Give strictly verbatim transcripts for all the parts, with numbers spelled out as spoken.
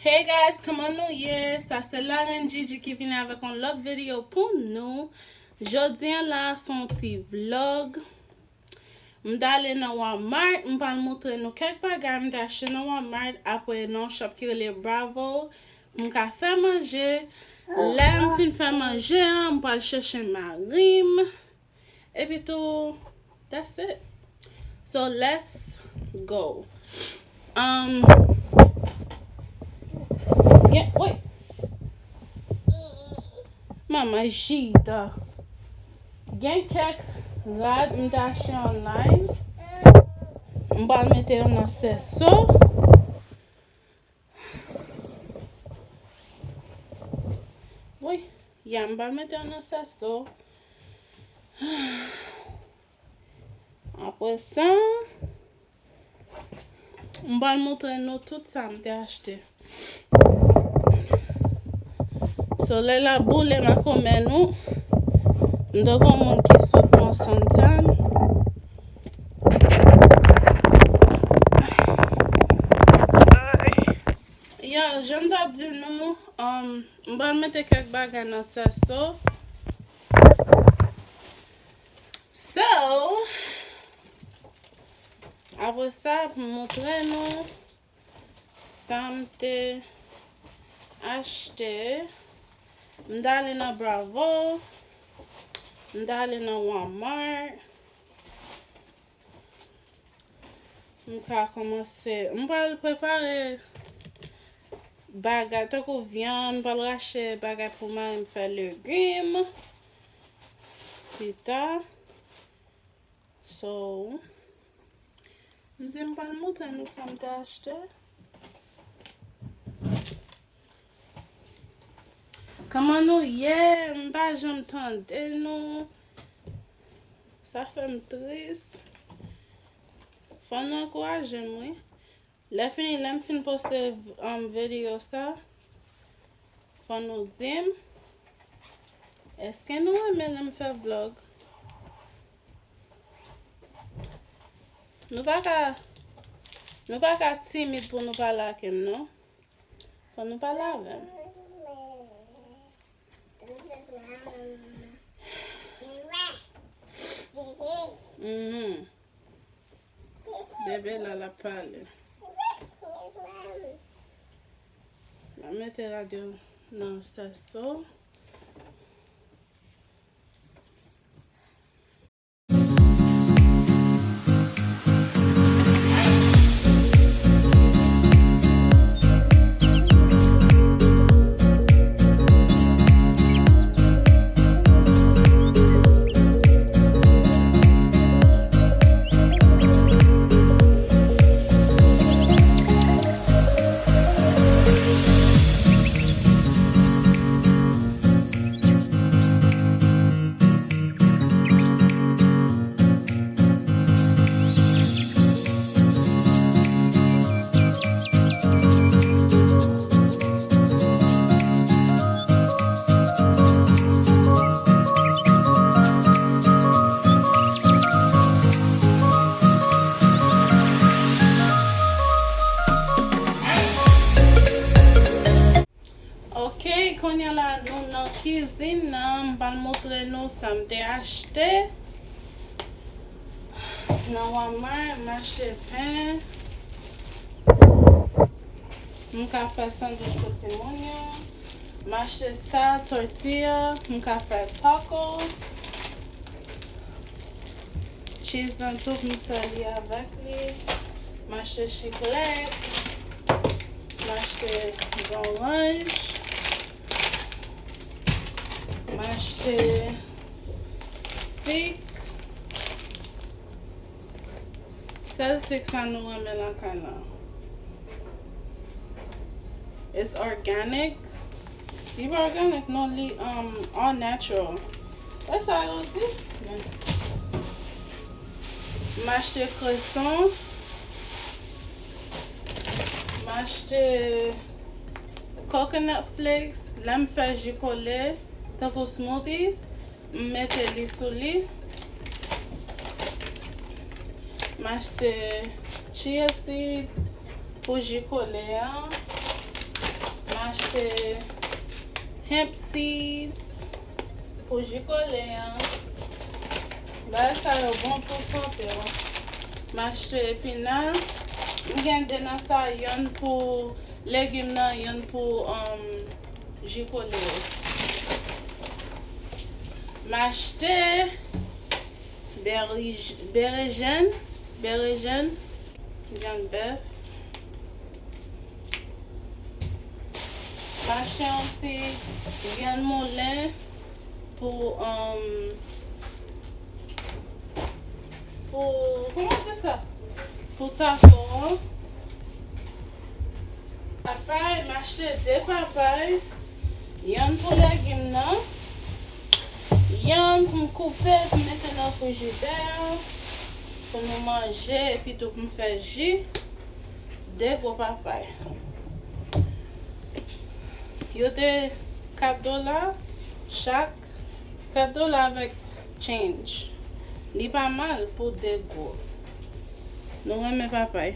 Hey guys, kòman nou ye? Sa se Larenn Gigi ki vini avèk yon lòt videyo pou nou. Jodi a la, se yon ti vlog. M t ale nan Walmart, m pral montre nou kèk bagay m te achte nan Walmart, apre nan yon shop ki rele Bravo, pou m ka fè manje. Lè m fin fè manje an, m pral chèche mari m. Epi tou, that's it. So, let's go. Um, gen, wait. Manman Jida. Gen kèk rad m te achte online. M pral mete yo nan sèso. Wi, ya, m pral mete yo nan sèso. Apre sa, m pral montre nou tout sa m te achte. Solèy la boule makomè nou. M tankou yon moun ki sot nan suntan. Ya, jan m t ap di nou, um, m pral mete kèk bagay nan sèso. So, apre sa, pou m montre nou sa m te achte, m t ale nan Bravo, m t ale nan Walmart. M ka kòmanse. M pral prepare bagay tankou vyann, m pral rache bagay pou mari m fè legim pita. So, m di m pral montre nou sa m te achte. Kòman nou ye? M pa janm tande nou. Sa fè m tris. Fò nou ankouraje m, wi. Lè fini, lè m fin poste, um, videyo sa, fò nou di m, èske nou renmen lè m fè vlog? Nou pa ka, nou pa ka timid pou nou pale ak m, non. Fò nou pale avè m. Mhm. Bebe la, l ap pale. M ap mete radyo nan sèso. Ok, kounye a la, nou nan kizin nan, m pral montre nou sa m te achte nan Walmart, m achte pen, m ka fè sandwich pou timoun yo, m achte sa, tortilla, m ka fè tacos. Cheese nan tou, m fè li avèk li. M achte chiklèt. M achte zoranj. M achte sik. Sèl sik sa nou renmen lakay la. It's organic. Li pa organic, non, li, um, all natural. E sa yo di? Men. M achte kreson. M achte coconut flakes. Lè m fè ji kole, tankou smoothies. M mete li sou li. M achte chia seeds pou ji kole a. Achte hemp seeds pou ji kole an. Bagay sa yo bon pou sante w. M achte epina. M gen de nan sa, yonn pou legim nan, yonn pou, um, ji kole yo. M achte berij-, berejèn, berejèn, vyann bèf. M achte yon ti vyann moulen pou, um, pou, kòman w di sa? Pou taco an. Papay, m achte de papay. Yonn pou legim nan. Yonn pou m koupe, pou m mete nan frijidè. Pou nou manje, epi tou pou m fè ji. De gwo papay. Yo te kat dola chak. Kat dola avèk change. Li pa mal pou de gwo. Nou renmen papay.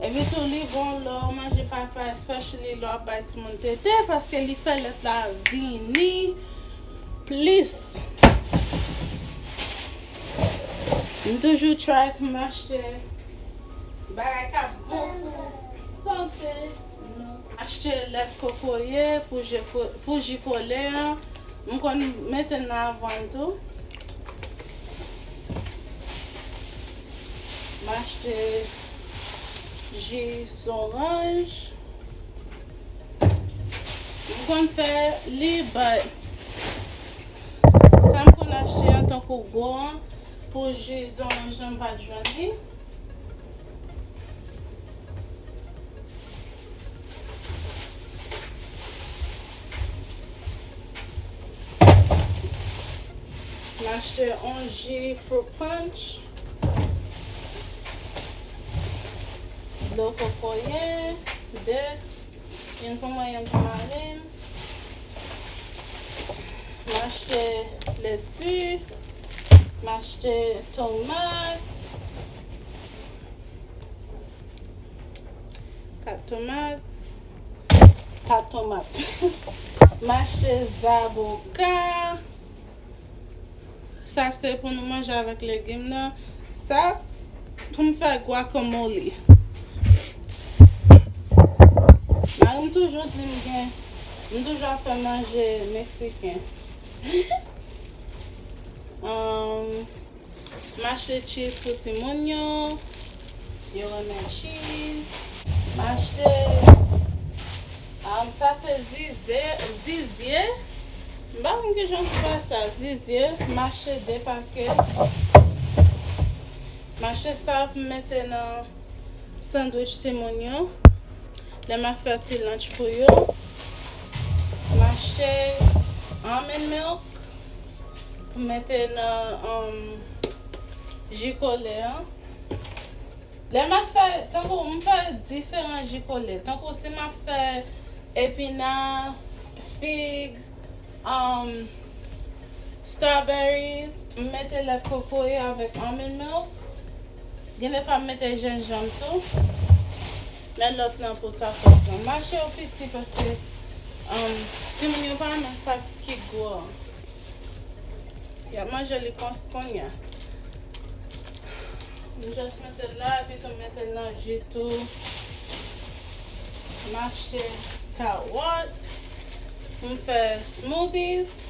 Epi tou, li bon lè w manje papay, especially lè w ap bay timoun tete, paske li fè lèt la vini plis. M toujou try pou m achte bagay k ap bon pou sante nou. Achte lèt kokoye pou ji ko-, pou ji kole an. M konn mete nan avwàn tou. M achte ji zoranj. M konn fè li, but sa m konn achte an tankou gwo an, pou ji zoranj lan m pa t jwenn li. M achte yon ji fruit punch, dlo kokoye, de, youn pou mwen, youn pou mari m. M achte leti, m achte tomat, kat tomat, kat tomat. M achte zaboka. Sa se pou nou manje avèk legim nan. Sa pou m fè guacamole. Mari m toujou di m gen, m toujou ap fè manje meksiken. Um, m achte cheese pou timoun yo. Yo renmen cheese. M achte, um, sa se zize, zizye. M pa konn kijan pou fè sa, zizye. M achte de pake. M achte sa pou m mete nan sandwich timoun yo. Lè m ap fè ti lunch pou yo. M achte almond milk pou m mete nan, um, ji kole an. Lè m ap fè, tankou m fè diferan ji kole. Tankou si m ap fè epina, fig, um, strawberries, m mete lèt kokoye avèk almond milk. Gen de fwa m mete jenjanm tou. Men lòt lan pou tacos lan. M achte yo piti paske, um, timoun yo pa renmen sa ki gwo an. Y ap manje li kon, kounye a. M just mete l la, epi tou mete l nan ji tou. M achte kawòt. M fè smoothies.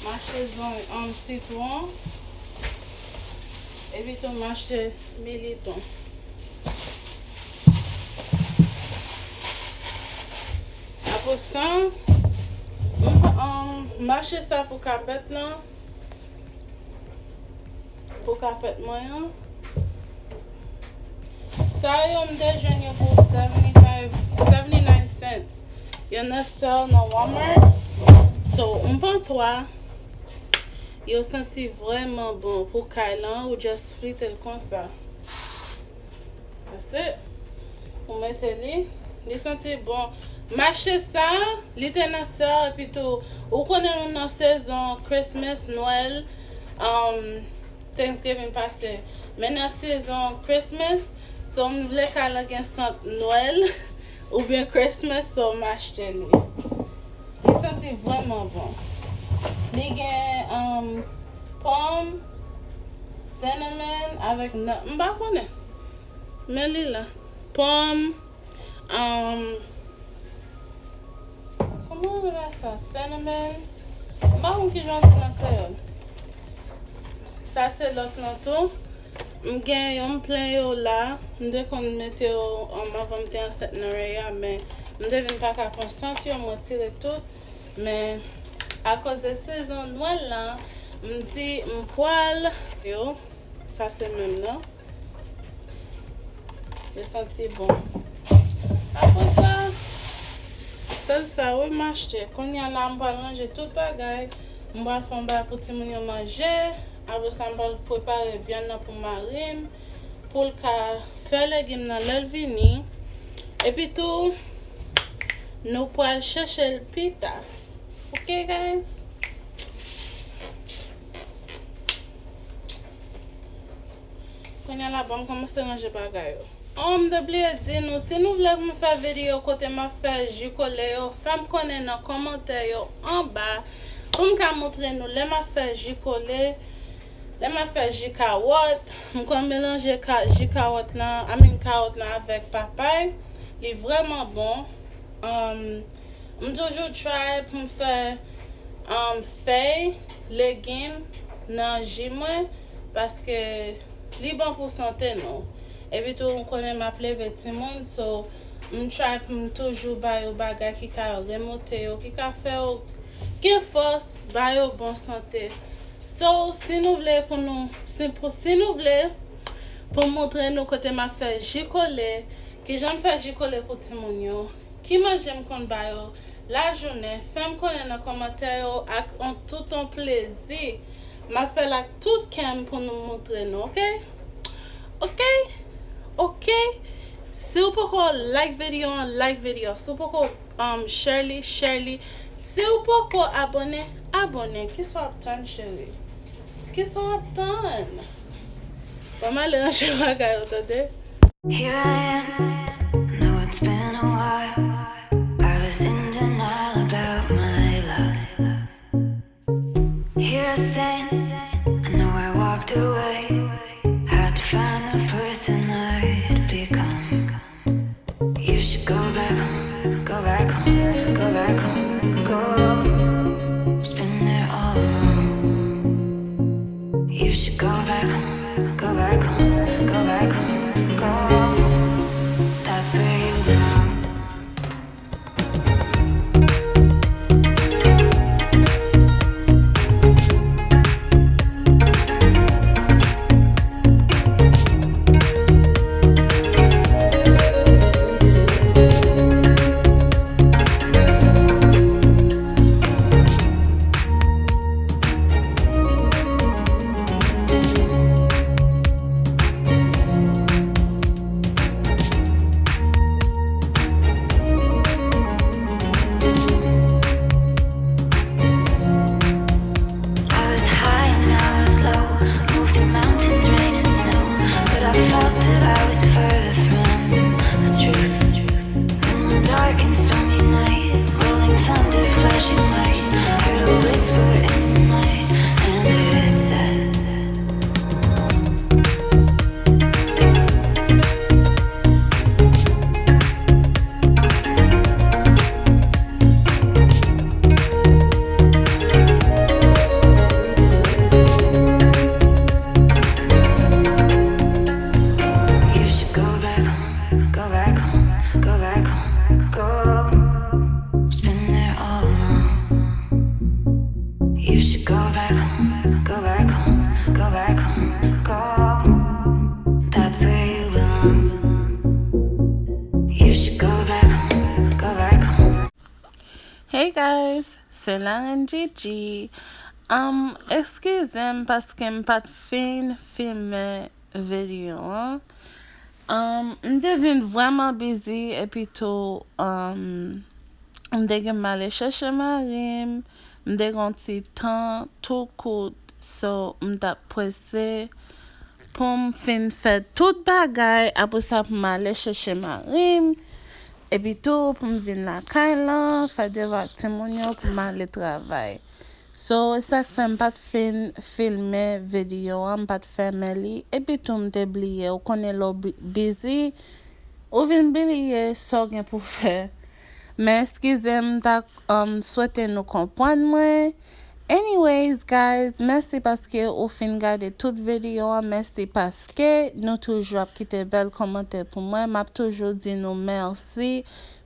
M achte zon, um, sitwon. Epi tou m achte militon. Apre sa, m, um, m achte sa pou kapèt lan. Pou kapèt mwen an. Sa yo, m te jwenn yo pou seventy-five, seventy-nine cents. Yo nan sale nan Walmart. So, m pran twa. Yo santi vrèman bon pou kay lan, ou just frite l konsa. That's it. Ou mete li, li santi bon. M achte sa, li te nan sale, epi tou, ou konnen nou nan sezon Christmas, Nwèl, um, Thanksgiving pase. Men nan sezon Christmas, so m vle kay lan gen sant Nwèl. oubyen Christmas, so m achte li. Li santi vrèman bon. Li gen, um, pòm, cinnamon avèk nut. M pa konnen. Men li la. Pòm, um, kòman yo rele sa? Cinnamon. M pa konn kijan yo di nan kreyòl. Sa se lòt lan tou. M gen yo, m plen yo la. M te konn mete yo, um, anvan m te ansent nan Reya, men m te vin pa ka pran sant yo, m retire tout. Men akoz de sezon Nwèl la, m di m pral yo. Sa se menm nan. Li santi bon. Apre sa, sèl sa wi m achte. Kounye a la, m pral ranje tout bagay. M pral fè yon bagay pou timoun yo manje. Apre sa, m pral prepare vyann nan pou mari m, pou l ka fè legim nan lè l vini. Epi tou, nou pral chèche l pita. Ok, guys? Kounye a la, ban m kòmanse ranje bagay yo. Oh, m te bliye di nou, si nou vle pou m fè videyo kote m ap fè ji kole yo, fè m konnen nan kòmantè yo anba pou m ka montre nou lè m ap fè ji kole, lè m ap fè ji kawòt. M konn melanje ka, ji kawòt lan, I mean, kawòt lan avèk papay. Li vrèman bon. Um, M toujou try pou m fè, um, fèy, legim nan ji mwen, paske li bon pou sante nou. Epi tou, ou konnen m ap leve timoun, so m try pou m toujou ba yo bagay ki ka remoute yo, ki ka fè yo gen fòs, ba yo bon sante. So, si nou vle pou nou, si, pou, si nou vle pou m montre nou kote m ap fè ji kole, kijan m fè ji kole pou timoun yo, ki manje m konn ba yo lajounen, fè m konnen nan kòmantè yo ak an tout an plezi. M ap fè l ak tout kè m pou nou montre nou, ok? Ok? Ok? Si w poko like videyo an, like videyo. Si w poko, um, share li, share li. Si w poko abòne, abòne. Kisa w ap tann, cheri? Kisa w ap tann? Ban m ale ranje bagay yo, tande. Here I am. Know it's been a while. I was in denial about my love. Here I stand. I know I walked away. Had to find the person I'd become. You should go back home, go back home, go back home, go. It's been there all along. You should go back home, go back home, go back home, go. That's where you belong. I was high and I was low, moved through mountains, rain and snow, but I felt that I was further from the truth. In one dark and stormy night, rolling thunder, flashing light, heard a whisper in the night, and it said, You should go back home, go back home, go back home, go. It's been there all along. You should go back home, go back home, go back home, go. That's where you belong. You should go back home, go back home. Hey guys, se Larenn Gigi. Um, eskize m paske m pa t fin filme videyo an. Um, m te vin vrèman busy epi tou, um, m te gen m ale chèche mari m, m te gen yon ti tan tou kout, so m t ap prese pou m fin fè tout bagay, apre sa pou m ale chèche mari m. Epi tou, pou m vin lakay lan, fè devwa ak timoun yo, pou m ale travay. So, e sa k fè m pa t fin filme videyo an, m pa t fèmen li. Epi tou, m te bliye. Ou konnen lè w bi- busy, ou vin bliye sa w gen pou fè. Men eskize m, m ta um, swete nou konprann mwen. Anyways, guys, mèsi paske ou fin gade tout videyo an. Mèsi paske nou toujou ap kite bèl kòmantè pou mwen. M ap toujou di nou mèsi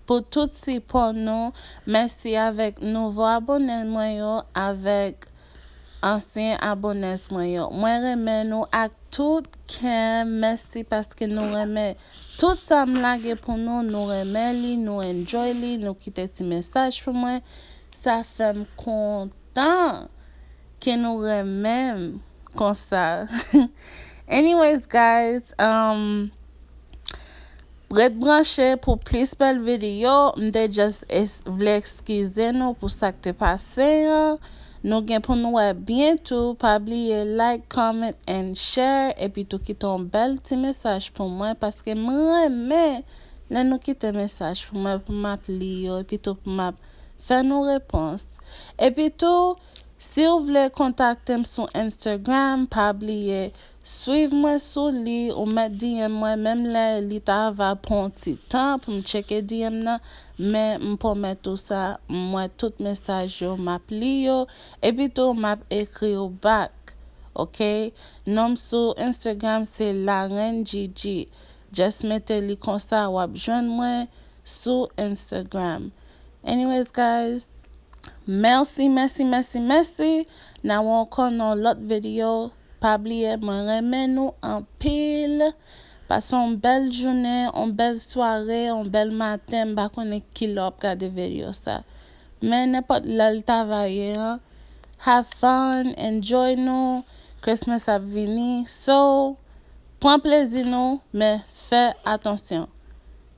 pou tout sipò nou. Mèsi avèk nouvo abone mwen yo, avèk ansyen abonnés mwen yo. Mwen renmen nou ak tout kè m. Mèsi paske nou renmen tout sa m lage pou nou. Nou renmen li, nou enjoy li, nou kite ti mesaj pou mwen. Sa fè m kontan ke nou renmen m konsa. Anyways, guys, um, ret branche pou plis bèl videyo. M te just es- vle eskize nou pou sa k te pase an. Nou gen pou nou wè byen tou. Pa bliye like, comment and share. Epi tou kite yon bèl ti mesaj pou mwen. Paske m renmen lè nou kite mesaj pou mwen, pou m ap li yo. Epi tou pou m ap fè nou repons. Epi tou, si w vle kontakte m sou Instagram, pa bliye swiv mwen sou li, ou mèt D M mwen, menm lè li ta va pran ti tan pou m tcheke D M nan, men m pwomèt ou sa, m wè tout mesaj yo, m ap li yo, epi tou m ap ekri w back, ok? Non m sou Instagram se Larenn Gigi. Just mete li konsa, w ap jwenn mwen sou Instagram. Anyways, guys, mèsi, mèsi, mèsi, mèsi. N a wè ankò nan lòt videyo. Pa bliye, mwen renmen nou anpil. Pase yon bèl jounen, yon bèl sware, yon bèl maten. M pa konnen ki lè w ap gade videyo sa. Men nenpòt lè l ta va ye an, have fun, enjoy nou. Christmas ap vini. So, pran plezi nou, men fè atansyon.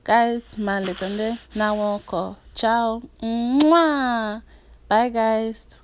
Guys, m ale tande. N a wè ankò. Ciao. Mwah! Bye, guys.